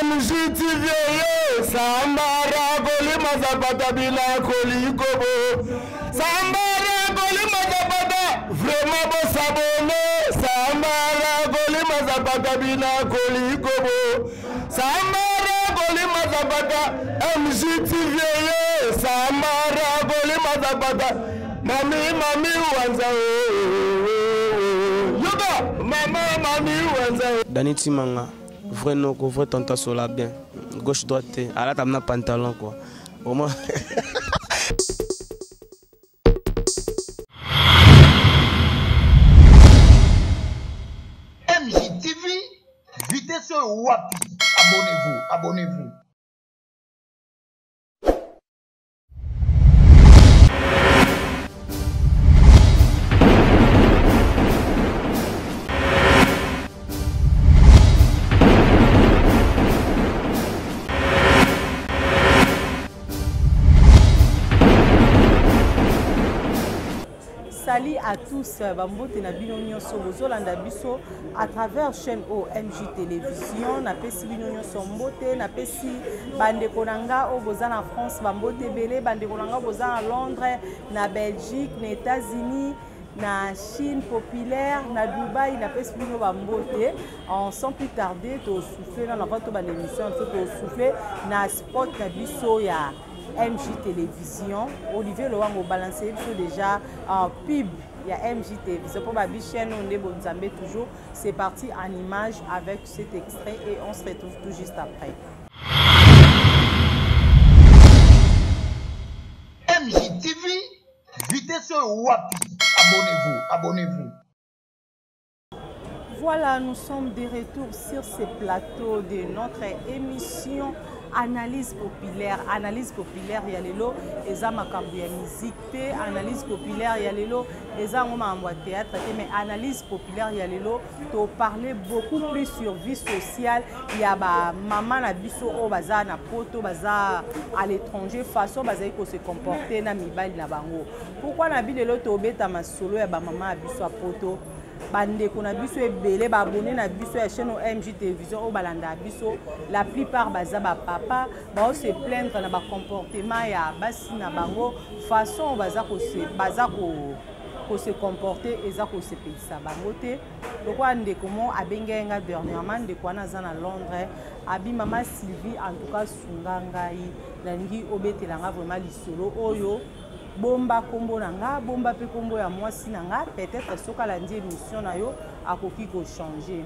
MGTV ye sambara kolima zapata bila kolikobo sambara kolima zapata vraiment bosabone sambara kolima zapata bila kolikobo sambara kolima zapata MGTV ye sambara kolima zapata mami mami wanza yoba mama mami wanza Dani Timanga vrai noko vrai tonton sola bien gauche droite te alata na pantalon quoi au moins. MJTV, vitesse wapi? Abonnez-vous, abonnez-vous. Salut à tous, bambote na bino nyonso bozolanda biso à travers chaîne OMG Télévision. Napesi bino nyonso mbote, napesi bandeko na nga oyo boza na France bambote ebele, bandeko na nga boza na Londres, na Belgique, na États-Unis, na Chine populaire, na Dubaï, napesi bino bambote. En sans plus tarder, to souffler na avant to banda émission, to souffler na spot na biso ya MJ Télévision. Olivier Lowango balancé biso déjà en pub ya MJ Télévision pour ba chaîne nde bonzambe toujours. C'est parti en image avec cet extrait et on se retrouve tout juste après. MJTV, vitesse wapi? Abonnez-vous, abonnez-vous. Voilà, nous sommes de retour sur ce plateau de notre émission Analyse populaire. Analyse populaire ya lelo eza makambo ya musique te, analyse populaire ya lelo eza ngo makambo ya théâtre te, mais analyse populaire ya lelo to parler beaucoup plus sur vie sociale ya ba mama na biso oyo baza na poto, baza à l'étranger, façon bazali ko se comporter na mibali na bango. Pourquoi na bi lelo tobeta masolo ya ba mama ya biso ya poto? Bandeko na biso ebele, ba abonné na biso ya chaîne OMG Télévision oyo balanda biso, la plupart baza ba papa, bao se plaindre na ba comportement ya basi na bango, façon baza ko se, baza ko, ko se comporter eza ko sepelisa bango te. Lokola ndeko mo abengaki nga dernièrement, ndeko wana aza na Londres, abi mama Sylvie, en tout cas sunga ngai, nalingi obetela nga vraiment lisolo oyo. Bomba kombo na nga, bomba pe kombo ya mwasi na nga, peut-être soki alandi émission na yo akoki ko changer.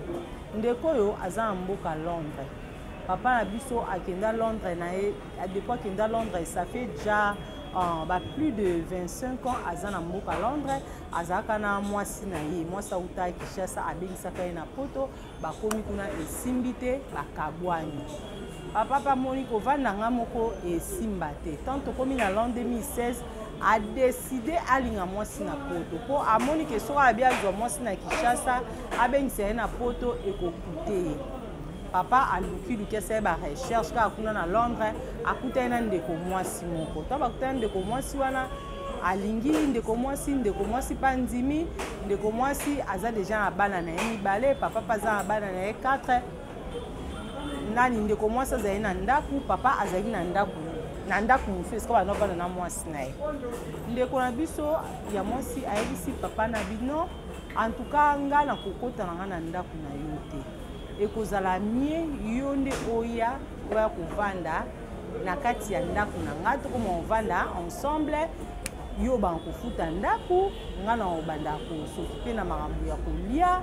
Ndeko oyo aza na mboka Londres. Papa na biso akenda Londres na ye, depuis akenda Londres, ça fait déjà ba plus de 25 ans aza na mboka Londres, azalaka na mwasi na ye. Mwasi auta Kinshasa, abengisaka ye na poto, bakomi kuna esimbi te, bakabwani. Papa pa moni kovanda nga moko esimba te. Tant tokomi na l'an 2016, a décidé alinga mwasi na poto. Po amoni ke soki abi azwa mwasi na Kinshasa, abengisa ye na poto ekokute ye. Papa aluki luki asali ba recherche kaka kuna na Londres, akutani na ndeko mwasi moko. Tant bakutani ndeko mwasi wana, alingi ndeko mwasi, ndeko mwasi pa ndimi, ndeko mwasi aza déjà na bana na ye mibale, papa pa aza na bana na ye 4. Nani ndeko mwasi azali na ndaku, papa azali na ndaku, na ndaku mosusu esika bana bana na mwasi na ye. Ndeko na biso ya mwasi ayebisi papa na bino, en tout cas nga na kokota na nga na ndaku na yo te. Ekozala mieux yo nde oya, oya kovanda na kati ya ndaku na nga, tokoma kovanda ensemble, yo ba kofuta ndaku, nga na obanda kosokipe na makambo ya kolia,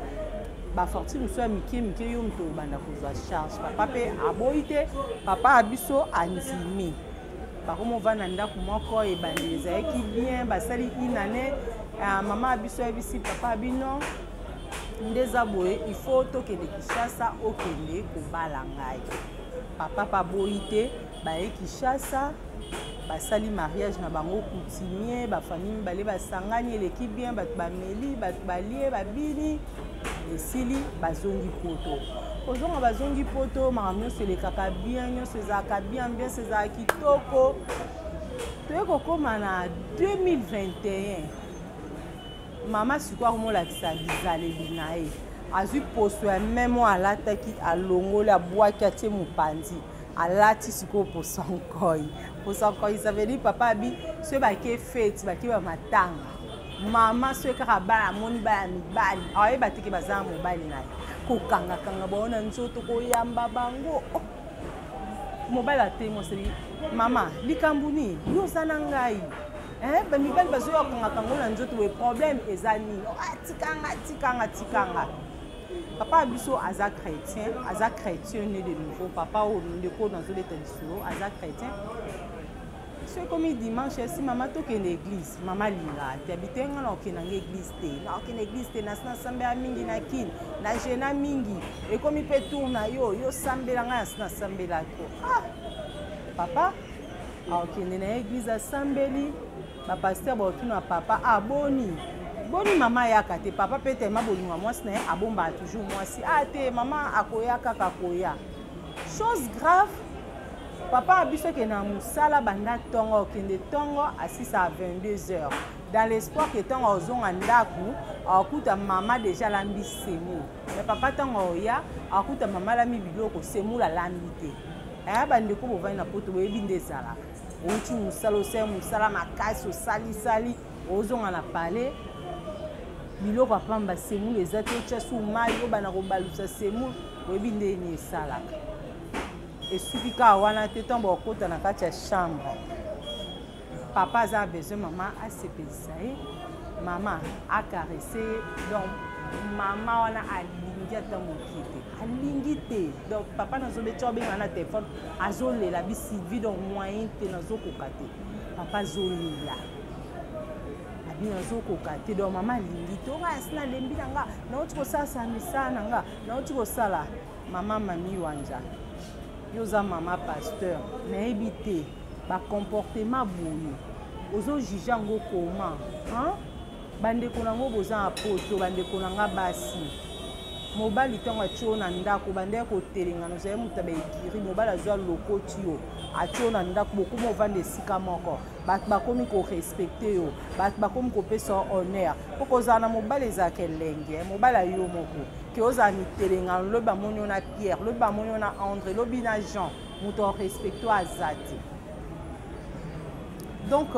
ba fortune mosusu ya mike mike yo moto obanda kozwa charge. Papa pe aboyi te, papa ya biso andimi. Bakomi ovanda ndako moko, ebandi ezalaki bien, basali une année. Mama ya biso ayebisi papa ya bino nde eza boye, il faut tokende Kinshasa, okende kobala ngai. Papa pa aboyi te, baye Kinshasa, basali mariage na bango coutumier, ba famille mibale basangani, eleki bien, bato bameli, bato balie, babini, esili, bazongi poto. Kozonga bazongi poto, makambo nyonso elekaka bien, nyonso ezalaka bien, ambiance ezalaka kitoko. Toye kokóma na 2021, mama sikoyo akomolakisa bizaleli na ye. Azwi poso ya meme oyo alataki, alongoli, abwaki, atie mopanzi. Alati sikoyo poso ya nkoi. Poso ya nkoi, ça veut dire papa abi soki bake feti, bake ba matanga, mama soki kaka bana amoni bana mibali, ayeba te ke baza na mobali na ye, kokangakanga bango na nzoto, koyamba bango. Oh. Mobali atemi oseli mama likambo nini yo oza na ngai eh, bamibali bazoya kokangaka ngo na nzoto boye, problème eza nini? Oh, ah, tikanga tikanga tikanga. Papa biso aza chrétien, aza chrétien né de nouveau. Papa oyo ndeko nazobeta lisolo aza chrétien. Soki ekomi dimanche, esi mama tokende église, mama alingaka te, abi te nga na okende nga église te, na okende église te, nasi nasambela mingi na kini, na gena mingi, ekomi mpe tour na yo, yo sambela ngai, nasi nasambela to. Ah, papa akokende na église, asambeli, bapasteur baotuna papa, ah boni boni mama ayaka te? Papa mpe tema bolingo ya mwasi na ye, abombaka toujours mwasi. Ah te, mama akoya kaka, akoya. Chose grave, papa biso akende na mosala banda ntongo, akende ntongo asisa à 22 heures, dans l'espoir ke ntongo azonga ndako akuta mama déjà alambi semoule. Mais papa ntango aoya akuta mama alambi biloko, semoule alambi te. Aya bandeko bovandi na poto, boyebi nde ezalaka. Outi mosala, osali mosala makasi, osalisali, ozonga na palais, biloko ya pamba, semoule eza te, otya su mai, obanda kobalusa semoule, boyebi nde nini esalaka. Esuki kaka wana te, ntango bakokota na kati ya chambre, papa aza na besoin mama asepelisa ye, mama acaresse ye. Donc mama wana alingi ata mokie te, alingi te. Donc papa nazobeti, obenga na telefone, azolela bi Sylvie, donc moyen te, nazokoka te. Papa azolela, abi nazokoka te. Donc mama alingi te, onga asi nalembi na nga, nauti kosalasa misala na nga, nauti kosala. Mama Mami Wanja, yo oza mama pasteur, nayebi te bacomportement boye ozojuge yango comment, hein? Bandeko nango boza na poto, bandeko na nga basi, mobali ntango atie yo na ndako, bandeki kotelengana, ozali moto ya baegiri, mobali azwa lokoti yo, atie yo na ndako, bokomi ovanda esika moko, bato bakomi korespecte yo, bato bakomi kopesa yo honneur. Mpo kozala na mobali ezalaka elenge, mobali ayo moko ke ozala mitelengano, lobi bamoni yo na Pierre, lobi bamoni yo na André, lobi na Jean, moto arespecte yo aza te. Donc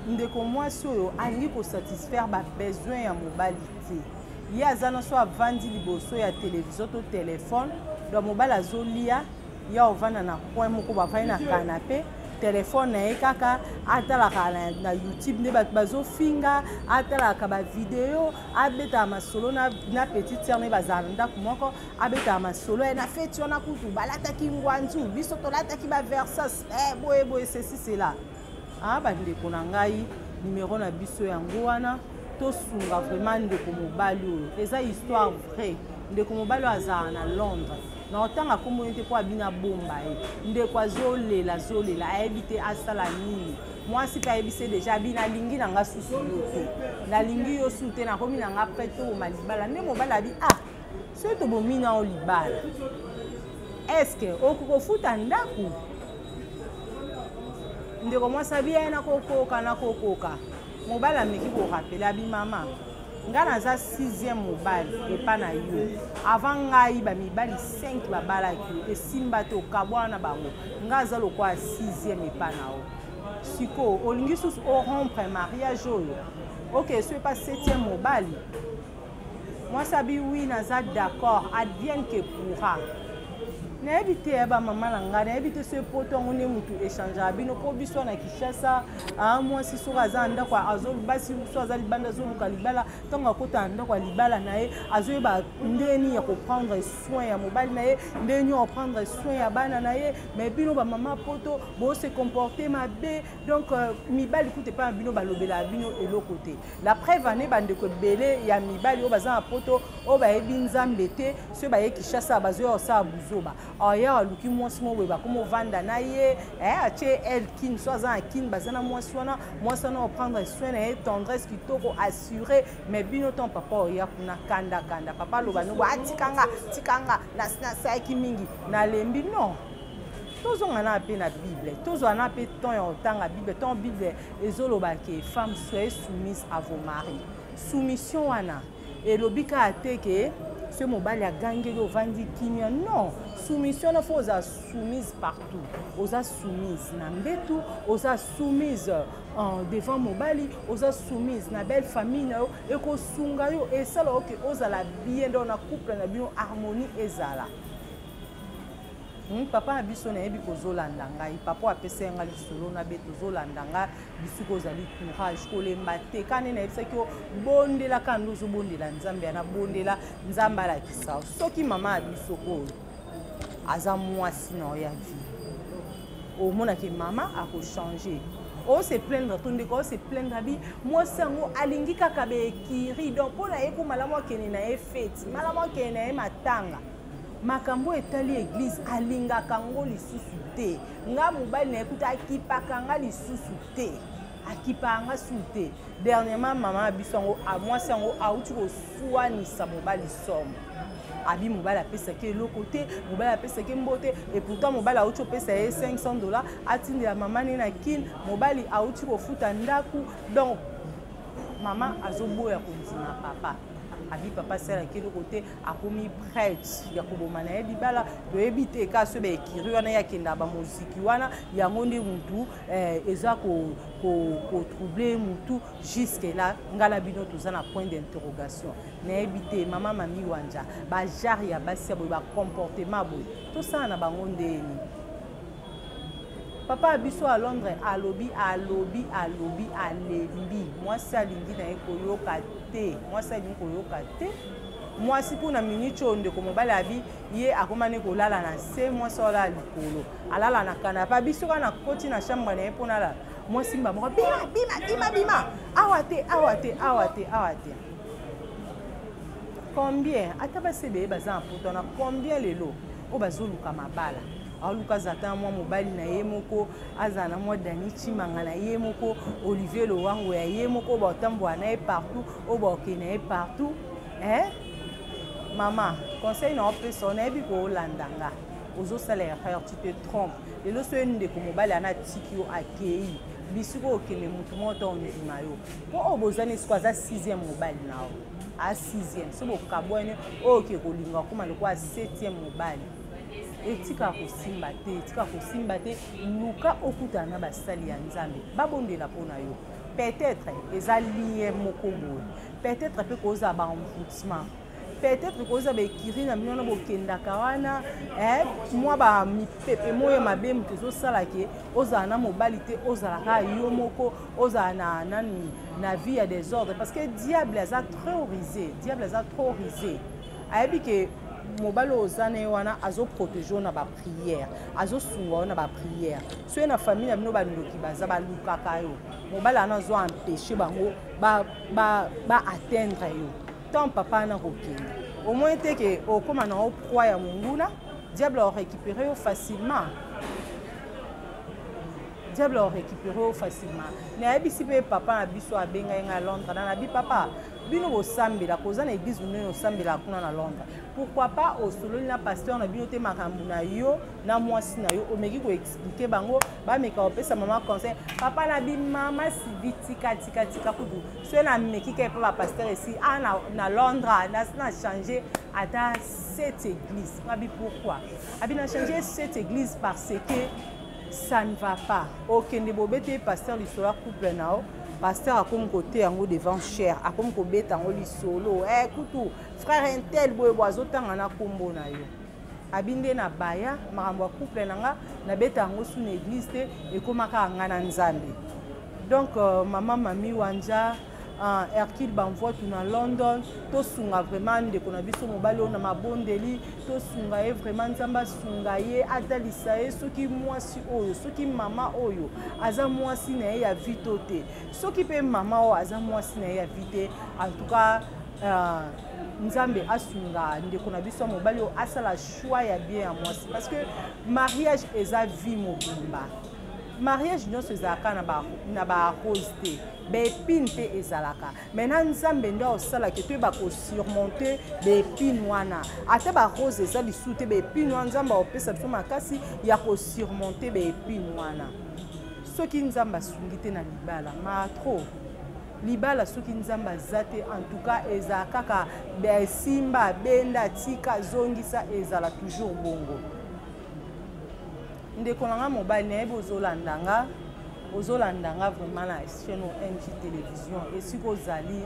ndeko mwasi oyo alingi kosatisfaire babesoin ya mobali te. Ye aza na so avandi liboso ya télévision to telefone, donc mobali azolia, ya ovanda na coin moko, bavandi na canapé, telefone na ye kaka atalaka na, na YouTube nde bato bazofinga, atalaka bavideo, abetaka masolo na, na petite sœur ne bazala na ndako moko, abetaka masolo ye na feti wana kutu balataki ngwanzu, biso tolataki baversas, eh, boye boye, ceci cela. Ah, bandeko na ngai, numero na biso yango wana, tosunga vraiment ndeko mobali oyo. Eza histoire vraie. Ndeko mobali oyo azala na Londres, na otanga nkombo ye te mpo abina bomba ye. Ndeko azolela, azolela, ayebi te asala nini. Mwasi mpe ayebisi ye deja, abi nalingi na nga susu yo te, nalingi yo su te, nakomi na nga prêt toboma libala. Nde mobali abi ah, soki tobomi na yo libala, estce okoki kofuta ndako? Ndeko mwasi abi ye nakokoka, nakokoka. Mobali ameki korapele, abi mama, nga naza 6e mobali epa na yo, avant ngai bamibali 5 babalaki yo, esimba te, okabwana na bango, nga aza lokola 6e epa na yo. Sikoyo olingi susu orompre mariage oyo, ok, so epa 7e mobali. Mwasi abi wi, naza d'accord, advienne que pourra. Nayebi te ya bamama na ngai, nayebi te so poto yango nde motu echangeaka bino. Mpo biso na Kinshasa, mwasi soki aza na ndako, basi so aza libanda, azoluka libala, ntango akota na ndako ya libala na ye, azoyeba ndeni ya koprendre soin ya mobali na ye, ndeni ya koprendre soin ya bana na ye. Mais bino bamama poto bose comporte mabe. Donc mibali kutu epai na bino balobelaka bino eloko te. La preuve ane, bandeko ebele ya mibali oyo baza na poto, oyo bayebi Nzambe te, soki baye Kinshasa, bazoya kosala buzoba. Aya aluki mwasi moko boye, bakoma ovanda na ye, atie el kin, so aza na kin, baza na mwasi wana, mwasi wana oprendre soin na ye, tendresse kitoko assuré. Mais bino ntango papa oya kuna, kanda kanda, papa aloba nobo, atikanga tikanga, nasalaki mingi, nalembi. Non, tozonga na mpe na Bible, tozwa na mpe temps ya kotanga Bible. Ntango Bible ezoloba ke femme, soyez soumise à vos maris, soumission wana elobi kaka te ke Soki mobali agangeli ovandi kimia, non. Soumission na, faut ozala soumise partout. Oza soumise na mbetu, oza soumise devant mobali, oza soumise na belle famille na yo. Ekosunga yo, esala oke ozala bien donc na couple na bino, harmonie ezala. Papa na biso, nayebi kozolanda ngai. Papa apesa ye ngai lisolo na be, tozolanda ngai bisika ozali. Courage, kolemba te. Ka nde nayebisaki yo, bondelaka nde ozobondela Nzambe ya nabondela Nzambe alakisa soki mama ya biso oyo aza mwasi na yo ya vie. Omonaki mama akochange. Ose plaindre to ndeko ose plaindre, abi mwasi yango alingi kaka baekiri. Donc mpo na ye ko malamu akende na ye feti, malamu akende na ye matanga, makambo etali église alingaka yango lisusu te. Nga mobali na ye kuta akipaka nga lisusu te, akipaka nga su te. Dernièrement, mama ya biso yango, mwasi yango auti koswanisa mobali somo. Abi mobali apesaki eloko te, mobali apesaki mbo te. Et pourtant mobali auti kopesa ye 500 $ atindela mama ne na Kine. Mobali auti kofuta ndako. Donc mama azoboya kondima papa. Abi papa asalaki eloko te, akomi prête ya koboma na ye libala. Toyebi te ka so baekiri wana ye akendaka bamoziki wana, yango nde mutu eza kotrouble mutu jusque là. Ngai na bino toza na point d'interrogation. Nayebi te, mama Mami Wanja, bagenre ya basi ya boye, bacomportement boye, tosala na bango ndeni? Papa ya biso ya Londres alobi, alobi, alobi, alembi. Mwasi alingi na ye koyoka te, mwasi alingi koyoka te. Mwasi mpona minute oyo, ndeko mobali abi ye akomani kolala na se, mwasi oyo alala likolo, alala na canapé. Biso kaka nakoti na chambre na ye mpona alala, mwasi mba moko: "Bima, bima, bima, bima, awa te, awa te, awa te, awa te." Combien ata basi ebele baza na poto wana? Combien lelo oyo bazoluka mabala? Aoluka aza ata mwa mobali na ye moko, azala na mwa Dani Chimanga na ye moko, Olivier Lowango ya ye moko, baotambola na ye partout, oyo baokende na ye partout, eh? Mama, conseil na opesa, nayebi koolanda nga, ozosala erreur, tu te trompes. Lelo so ye ndeko mobali ana atiki yo, akei bisika okende, motu moko to ondima yo, mpo oyo bozwani siko aza sixième mobali na yo, a sixième. So bokabwani, oyo oke kolinga okóma lokola septième mobali. Etikaka kosimba te, etikaka kosimba te. Luka okutana na basali ya Nzambe, babondela mpo na yo. Peut-être eza lien moko boye, peut-être mpe kozala baenvoûtement, peut-être kozala baekiri na bino wana bokendaka wana, mwa bamipepe moyo mabe moto ezosala ke ozala na mobali te, ozala kaka yo moko, ozala na nani, na vie ya désordre, parce que diable aza trop rusé, diable aza trop rusé. Ayebi ke mobali oyo oza na ye wana azoprotege yo na baprière, azosunga yo na baprière. Soki na famille na bino bandoki baza, balukaka yo, mobali wana azo empêche bango baatteindre yo. Tant papa wana kokende, au moins te ke okóma na yo proie ya monguna, diable aorécupéré yo facilement, diable aorécupéré yo facilement. Nayebisi mpe papa na biso abengai ngai Londres na nabi: "Papa, bino bosambela, koza na église monene, osambelaka kuna na Londres, pourquoi pas osololi na pasteur na bino te makambo na yo na mwasi na yo, omeki koexplike bango, bameka kopesa mama conseil?" Papa na bi: "Mama Sivi, tika, tika, tika kutu. Soki nameki kaka epa bapasteur esi a na Londres, nasi na change ata cette église." Ngabi: "Pourquoi?" Abi: "Na change cette église parce que ça ne va pas." Okende bobete pasteur lisolo ya couple na yo, pasteur akomi kote yango devant chaire, akomi kobeta yango lisolo, kutu frère intel boye bo azotanga na nkombo na yo. Abi nde na baya makambo ya couple na nga, nabeta yango su na église te, ekomaka nga na Nzambe. Donc mama Mami Wanja, Hercule Bamvoitu na London, tosunga vraiment ndeko na biso mobali oyo na mabondeli. Tosunga ye vraiment, Nzambe asunga ye, atalisa ye soki mwasi oyo, soki mama oyo aza mwasi na ye ya vie to te. Soki mpe mama oyo aza mwasi na ye ya vie te, en tout cas Nzambe asunga ndeko na biso ya mobali oyo asala choix ya bien ya mwasi, parce que mariage eza vie mobimba. Mariage nyonso ezalaka na barose te, baépine mpe ezalaka. Maintenant Nzambe nde aosalaki toyeba kosurmonte baépine wana. Ata barose eza lisusu te, baépine wana, Nzambe aopesa biso makasi ya kosurmonte baépine wana. Soki Nzambe asungi te na libala, ma trop. Libala soki Nzambe aza te, en tout cas ezala kaka simba, benda, tika, zongisa, ezala toujours bongo. Ndeko na nga mobali, nayebi ozolanda nga, ozolanda nga vraiment na chaîne MJ Télévision. Esika ozali,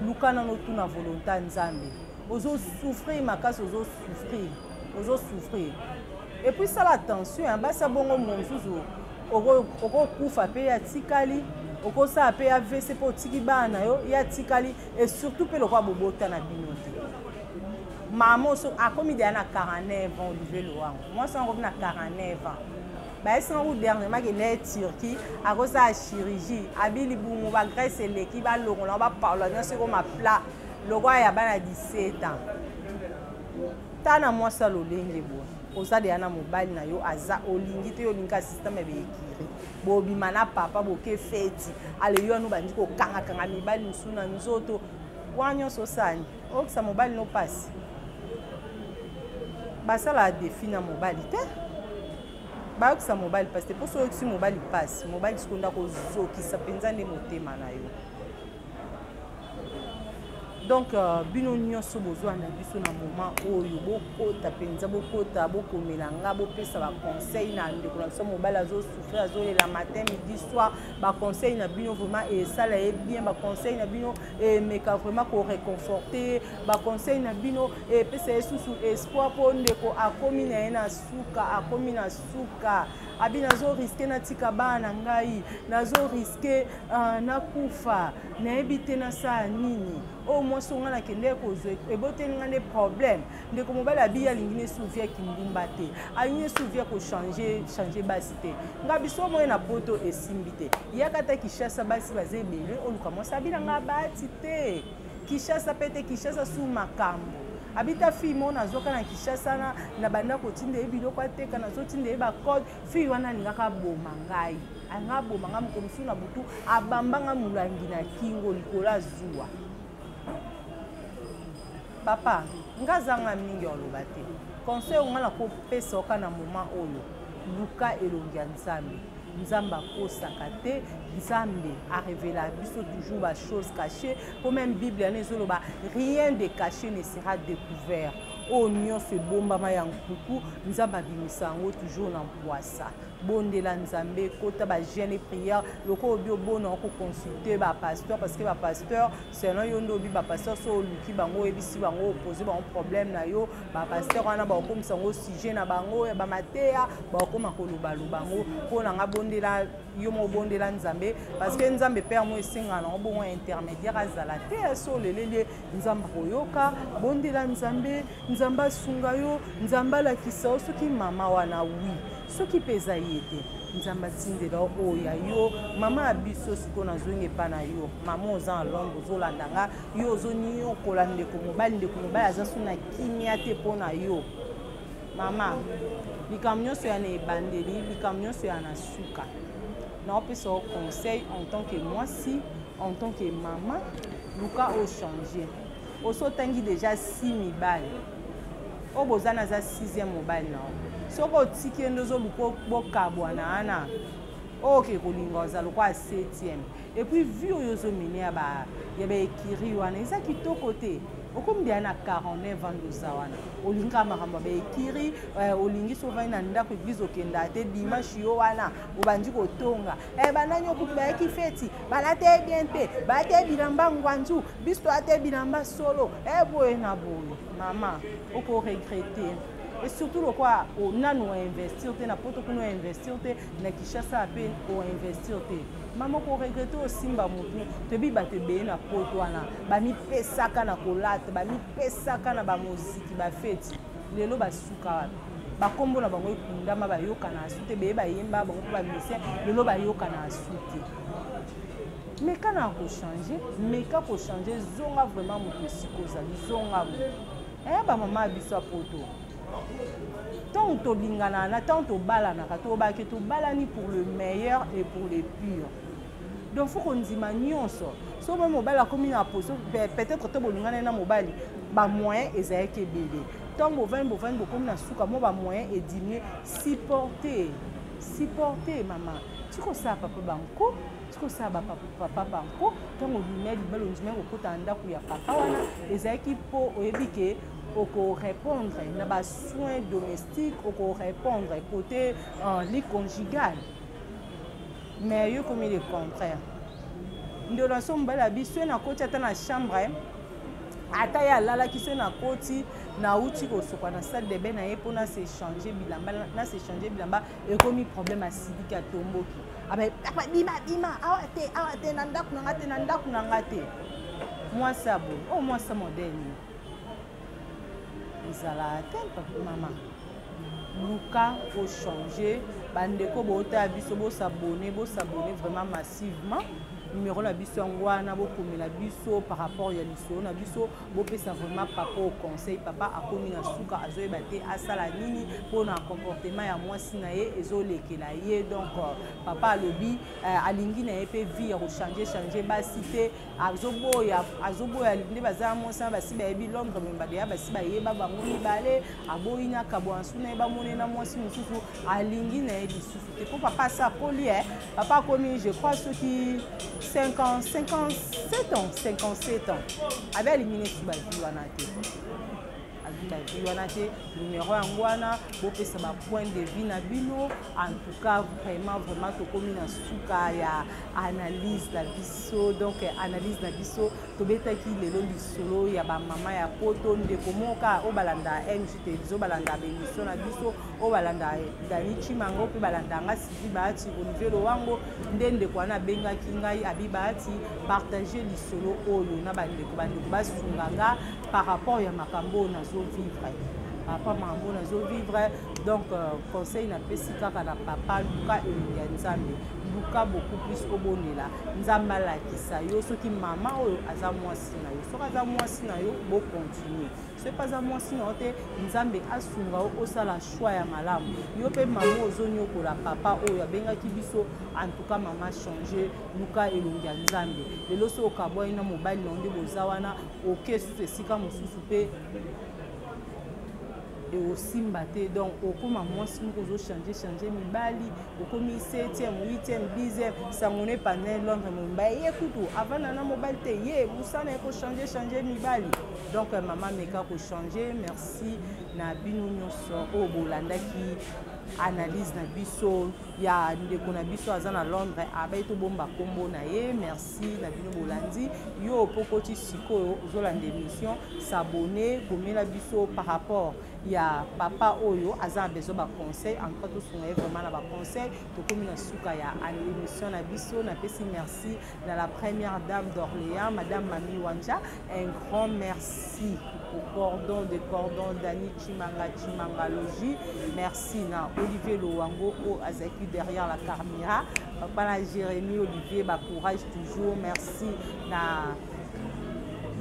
luka nano tuna volonté ya Nzambe. Ozo souffrir makasi, ozo souffrir, ozo souffrir. Et puis sala attention, hein, basa bongo mosusu okokufa pe ya tikali, okosala pe ya AVC pe otiki bana na yo ya tikali, et surtout pe lokwa bobota na bino te. Mama so akomi deja na 49 ans, Olivier Loango. Mwasi wango akomi na 49 ans. Bayesi ngo dernièrement ke na Turquie akosala chirurgie, abi libumu ba graisse eleki, balongola ba paula nyonso ekoma plat lokwa ya bana 17 ans. Tana mwasi ya lolenge boye, oza deja na mobali na yo aza olingi te, yo olingi ka système ya beekiri, bobima na papa boke feti, ale yo anu bandi kokangakanga mibali mosusu na nzoto wana nyonso osani okisa mobali no pasi. Basala défi na mobali te, bayokisa mobali pasi te, mpo soki oyokisi mobali pasi, mobali sikoyo nde akozokisa mpenza nde motema na yo. Donc bino nyonso bozwa na biso na moment oyo, bokota mpenza, bokota, bokomela nga, bopesa ba conseil na ndeko na biso mobali azosouffrir, azolela matin midi soir. Ba conseil na bino vraiment esala ye bien, ba conseil na bino emeka vraiment koreconforte, ba conseil na bino epesa ye susu espoir, mpo ndeko akomi na ye na suka, akomi na suka. Abi nazo riske natika bana na ngai, nazo riske nakufa, nayebi te nasala nini. Oyo mwasi onga nakende kozwa eboteli nga nde problème. Ndeko mobali abi alingi ne souvia kindumba te, alingi ne souvia kochanger changer basi te. Nga biso moye na poto esimbi te, yaka ata Kinshasa basi baza ebele, oluka mwasi. Abi na nga bati te Kinshasa pe te, Kinshasa su makambo. Abita fille moko nazwaka na Kinshasa na banda kotinda ye biloko ateka, nazotinda ye bacode. Fille wana alingaka aboma ngai, alingaka aboma ngai moko mosusu na butu, abambanga molangi na kingo likolo azuwa. Papa, nga azanga mingi oloba te. Conseil oyo nga nakopesa oka na moment oyo, luka elongi ya Nzambe. Nzambe akosaka te, Nzambe arevela biso toujours ba choses cachées. Po même Bible yana ezoloba rien de caché ne sera découvert. Oyo nyonso ebombama ya nkuku, Nzambe abimisa yango toujours na mpwasa. Bondela Nzambe, kota ba jeûne et prière, loko obi obona oko consulter ba pasteur, parce que ba pasteur selon yo nde obi ba pasteur so oluki bango, oyebisi bango, opose bango problème na yo, ba pasteur wana ba okomisa yango sujet na bango ya ba mateya, ba okoma koloba loba yango. Mpo na nga bondela yo moko, bondela Nzambe, parce que Nzambe père mo esenga na bongo intermédiaire azala te, so oleleli ye Nzambe akoyoka. Bondela Nzambe, Nzambe asunga yo, Nzambe alakisa yo soki mama wana wi, soki mpe eza ye te, Nzambe atindela oyo ya yo. Mama ya biso sikoyo nazongi epa na yo, mama oza na Londres, ozolanda nga, yo ozoniokola ndeko mobali, ndeko mobali aza so na kimia te mpo na yo. Mama, likambo nyonso ya na ebandeli, likambo nyonso ya na suka, naopesa yo conseil en tant que mwasi, en tant que mama, luka ochanger. Oso otangi déjà 6 mibali oyo boza na aza 6e mobali na yo, soki otiki ye nde ozoluka bokabwana wana, oyo oke kolinga oza lokola 7e. Et puis vie oyo ozomene ya baekiri wana eza kitoko te. Okomi deya na 49 ans oza wana, olingaka makambo ya baekiri, olingi so ovandi na ndako eglise okenda te, dimanche yo wana obandi kotonga banani okutu bayaki feti, balata ye bien te, balata ye bilamba ngwanzu, biso toyata ye bilamba solo, boye na boye. Mama, okoregrete. Et surtout lokwa nanu oinvestir te na poto, kuna oinvestir te na Kinshasa, mpe oinvestir te, mama okoregrete. Osimba motu, toyebi bato ebele na poto wana bamipesaka na kolata, bamipesaka na bamoziki, bafeti, lelo basuka wapi? Bakombo na bango ekundama, bayokana asu te. Beye bayemba bango mpo bamisien, lelo bayokana asu te. Meka na kochanger, meka kochanger, zonga vraiment moto esika ozali, zonga moto. Bamama ya biso ya poto, ntango tolingana na ntango tobalanaka, tobaki tobalani pour le meilleur et pour le pire. Donc faut kondima nyonso. So moi mobali akomi na position, peut-être to bolingana na mobali, bamoyen ezalaki ebele, ntango bovandi bovandi bokomi na suka, mo bamoyen ediminue, supporter. Supporte mama, tika osala papa banko, tika osala bapapa banko. Ntango ondimai libala, ondimai kokota na ndako ya papa wana, ezalaki mpo oyebi ke okorépondre na basoin domestique, okorépondre côté lit conjugal. Mais yo komi le contraire. Ndelo so mobali abi soki nakoti ata na chambre, ata ye alalaki, soki nakoti, nauti kosoka na salle de bain na ye mpo nase changer bilamba, nase changer bilamba, ekomi problème. Asiliki, atomboki, bima, bima, awa te, awa te, na ndako na nga te, na ndako na nga te. Mwasi ya boye oyo, mwasi ya modèle nini ezala te? Mama, luka ochanger. Bandeko bootala biso, bos'abonner, bos'abonner vraiment massivement. Numéro na biso yango wana, bokomela biso par rapport ya lisolo na biso. Bopesa vraiment papa au conseil. Papa akomi na suka, azoyeba te asala nini mpona comportement ya mwasi na ye ezolekela ye. Donc papa alobi alingi na ye mpe vie ya kochanger changer basi te, azoboya, azoboya nde baza mwasi na basi bayebi Londres membadeya, basi bayeba bango mibale. Aboyi na kabwa nsu na ye, bamoni na mwasi mosusu, alingi na ye lisusu te, mpo papa asa akoli. E papa akomi, je crois, soki 50, 57 ans, 57 ans. Abe alingi neti bavie wana te, azwi bavie wana te. Numéro yango wana, bopesa bapoint de vue na bino. En tout cas, vraiment, vraiment, tokomi na suka ya analyse na biso. Donc analyse na biso, tobetaki lelo lisolo ya bamama ya poto. Ndeko moko oyo balanda MG Télévision, balanda baémission na biso, oyo balanda Dani Chimango mpe balanda nga Sylvie Bahati, Olivier Lowango, nde ndeko wana abengaki ngai, abi Bahati, partage lisolo oyo na bandeko, bandeko basunga nga par rapport ya makambo oyo nazovivre, par rapport makambo oyo nazovivre. Donc conseil napesi kaka na papa: luka elongi ya Nzambe, luka beaucoup plus obondela Nzambe alakisa yo soki mama oyo aza mwasi na yo. Soki aza mwasi na yo, bocontinue. Soki mpe aza mwasi na yo te, Nzambe asunga yo osala choix ya malamu. Yo mpe mama ozonyokola papa oyo abengaki biso, en tout cas mama, change, luka elongi ya Nzambe. Lelo soki okabwani na mobali na yo, nde boza wana, oke susu esika mosusu mpe ekosimba te. Donc okóma mwasi moko ozochanger changer mibali, okomi 7e, 8e, 10e. Sango no epanda Londres mobimba, ye kutu avanda na mobali te, ye mosala ye kochanger changer mibali. Donc mama, meka kochanger. Merci na bino nyonso oyo bolandaki analyse na biso ya ndeko na biso aza na Londres, abai tobomba nkombo na ye. Merci na bino bolandi. Yo mpo koti sikoyo ozolanda émission, s'abonner, komela biso par rapport ya papa oyo aza na besoin baconseil. En tout cas, tosunga ye vraiment na baconseil. Tokomi na suka ya émission na biso. Napesi merci na la première dame d'Orléans, madame Mami Wanja. Un grand merci au cordon de cordon Dani Chimanga, Chimanga Logi. Merci na Olivier Lowango oyo azalaki derrière la caméra, papa na Jérémy Olivier, bacourage toujours. Merci na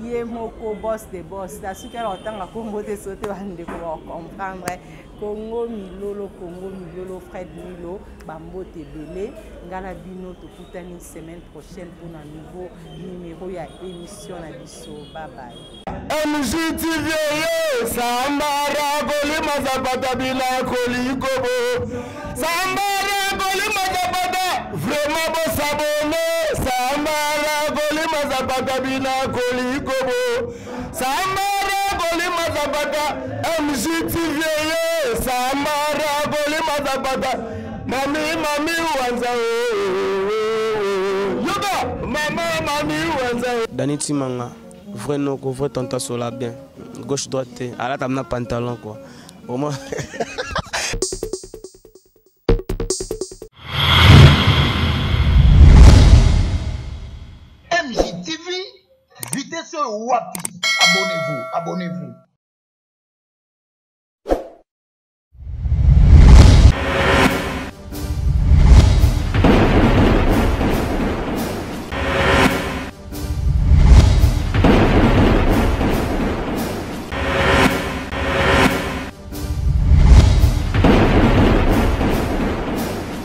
ye moko boss de boss. Nasuki ala kotanga nkombo te, so te bandeko bacomprendre. Congo Milolo, Congo Milolo, Fred Milo, bambote ebele. Ngai na bino tokutani semaine prochaine mpona nouveau numéro ya émission na biso. Bye bye. MGTV yo sambara kolima zapata bila kolikobo, sambara kolima zapata, vraiment bos'abonner. Sambara kolima zapata bila kolikobo, sambara kolima zapata. MGTV yo sambara kolima zapata. Mami, mami wanza, yoga mama, mami wanza. Dani Timanga, vrai noko, vrai tanta sola bien, gauche droite te, alata na pantalon quoi, au moins. MJTV, vitesse wapi? Abonnez-vous, abonnez-vous.